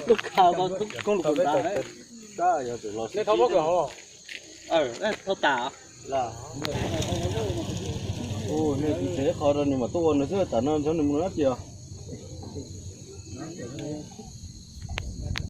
Lub kha koob lus kuv nta. Nej thauj pob kws hauv. Thauj tas. Nej tsev qhov rau nws mam tuaj ua nws xwb, tam no nrog nws mus dab tsi os.